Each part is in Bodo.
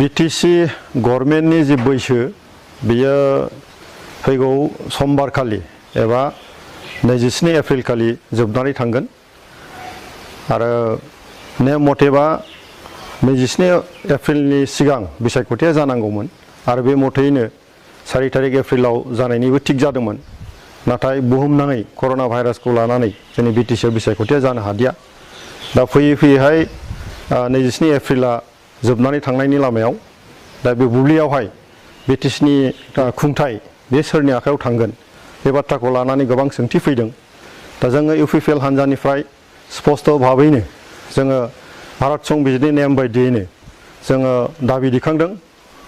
BTC गभर्नमेन्टनि जि बैसो बेयो फैगौ समबार खालि एबा 27 एप्रिल खालि जोबनानै थांगोन आरो नेम मथेबा 27 एप्रिलनि सिगां बिसायख'थिया जानांगौमोन आरो बे मथेयैनो 4 तारिख एप्रिलाव जानायनिबो थिग जादोंमोन नाथाय बुहुमनाङै कर'ना भाइरासखौ लानानै जोंनि BTC आव बिसायख'थिया जानो हादिया दा फैयै फैयैहाय 27 एप्रिला जोबनानै थांनायनि लामायाव दा बे बुब्लियावहाय BTC नि खुंथाय बे सोरनि आखायाव थांगोन बे बाथ्राखौ लानानै गोबां सोंथि फैदों दा जोङो UPPL हान्जानिफ्राय स्पष्ट भाबैनो जोङो भारत संबिजितनि नेम बायदियैनो जोङो दाबि दिखांदों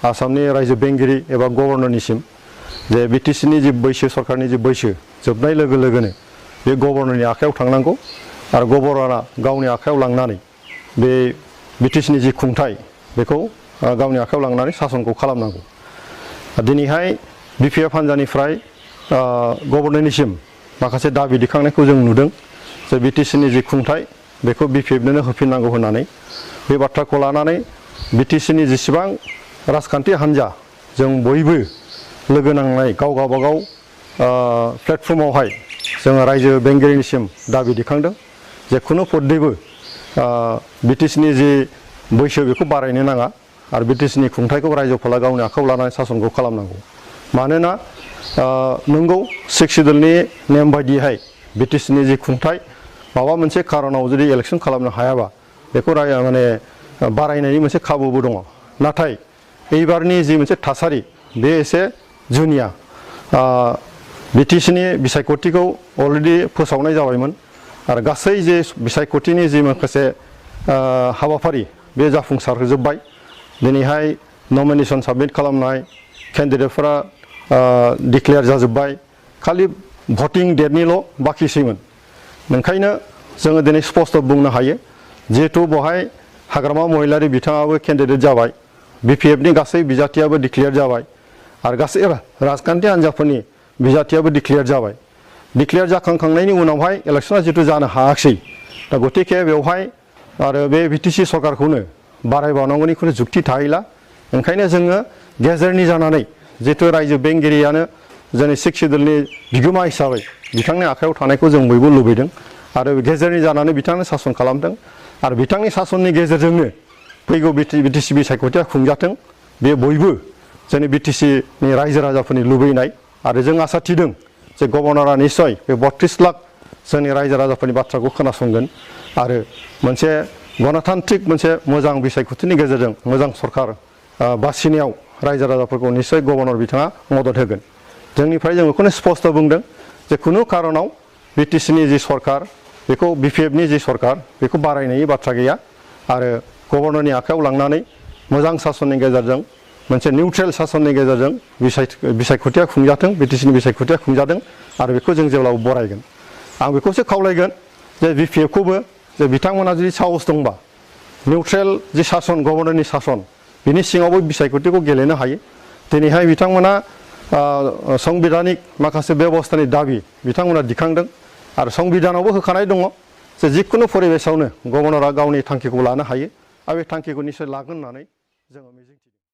आसामनि रायजो बेंगिरि एबा गभर्नरनिसिम जे BTC नि जि बैसो सरकारनि जि बैसो जोबनाय लोगो लोगोनो बे गभर्नरनि आखायाव थांनांगौ आरो गभर्नरा गावनि आखायाव लांनानै बे BTC नि जि खुंथाय बेखौ गावनि आखायाव लांनानै सासनखौ खालामनांगौ दिनैहाय BPF हान्जानिफ्राय गभर्नरनिसिम माखासे दाबि दिखांनायखौ जों नुदों जे BTC नि जि खुंथाय बेखौ BPF नोनो होफिननांगौ होननानै बे बाथ्राखौ लानानै BTC नि जेसेबां राजखान्थि हान्जा जों बयबो लोगो नांनाय गाव गावबागाव प्लेटफर्मावहाय जोङो रायजो बेंगिरिनिसिम दाबि दिखांदों जे खुनु पद्धैबो BTC नि जि बैसो बेखौ बारायनो नाङा आरो BTC नि खुंथायखौ रायजोफोरा गावनि आखायाव लानानै सासनखौ खालामनांगौ मानोना नंगौ 6 सिडुलनि नेम बायदिहाय BTC नि जि खुंथाय माबा मोनसे खारनाव जुदि इलेक्सन खालामनो हायाबा बेखौ माने बारायनायनि मोनसे खाबुबो दङ नाथाय एबारनि जि मोनसे थासारि बे एसे जुनिया BTC नि बिसायख'थिखौ अलरेडि फोसावनाय जाबायमोन आरो गासै जे बिसायख'थिनि जि माखासे हाबाफारि बे जाफुंसारजोब्बाय दिनैहाय नमिनेशन साबमिट खालामनाय केन्डिडेटफोरा डिक्लेयार जाजोब्बाय खालि भटिं डेटनिल' बाखिसैमोन ओंखायनो जोङो दिनै स्पष्ट बुंनो हायो जिहेतु बेवहाय हाग्रामा महिलारि बिथाङाबो केन्डिडेट जाबाय BPF नि गासै बिजाथियाबो डिक्लेयार जाबाय आरो गासै राजखान्थि हान्जाफोरनि बिजाथियाबो डिक्लेयार जाबाय डिक्लेयार जाखांनायनि उनावहाय इलेक्शना जितु जानो हायाखै दा गतिके बेवहाय आरो बे BTC सरकारखौनो बारायबावनांगौनि खुनु जुक्ति थाहैला ओंखायनो जोङो गेजेरनि जानानै जितु रायजो बेंगिरियानो जोंनि 6 सिडुलनि बिगोमा हिसाबै बिथांनि आखायाव थानायखौ जों बयबो लुबैदों आरो गेजेरनि जानानै बिथांनो सासन खालामदों आरो बिथांनि सासननि गेजेरजोंनो फैगौ BTC बिसायख'थिया खुंजाथों बे बयबो जोंनि BTC नि रायजो राजाफोरनि लुबैनाय आरो जों आसा थिदों जे गभर्नरा निश्चय बे 32 लाख जोंनि रायजो राजाफोरनि बाथ्राखौ खोनासंगोन आरो मोनसे गणतान्त्रिक मोनसे मोजां बिसायख'थिनि गेजेरजों मोजां सरकार बासिनायाव रायजो राजाफोरखौ निश्चय गभर्नर बिथाङा मदद होगोन जोंनिफ्राय जों बेखौनो स्पष्ट बुंदों जे खुनु खारनाव BTC नि जि सरकार बेखौ BPF नि जि सरकार बेखौ बारायनायनि बाथ्रा गैया आरो गभर्नरनि आखायाव लांनानै मोजां सासननि गेजेरजों मोनसे निउट्रेल सासननि गेजेरजों बिसायख'थिया खुंजाथों BTC नि बिसायख'थिया खुंजादों आरो बेखौ जों जेब्लाबो बरायगोन आं बेखौसो खावलायगोन जे BPF खौबो जे बिथांमोना जुदि साहस दंबा निउट्रेल जि सासन गभर्नरनि सासन बिनि सिङावबो बिसायख'थिखौ गेलेनो हायो दिनैहाय बिथांमोना संबिधानिक माखासे बेबस्थानि दाबि बिथांमोना दिखांदों आरो संबिधानावबो होखानाय दङ जे जिखुनु परिबेसावनो गभर्नरा गावनि थांखिखौ लानो हायो आरो बे थांखिखौ निश्चय लागोन होननानै जोङो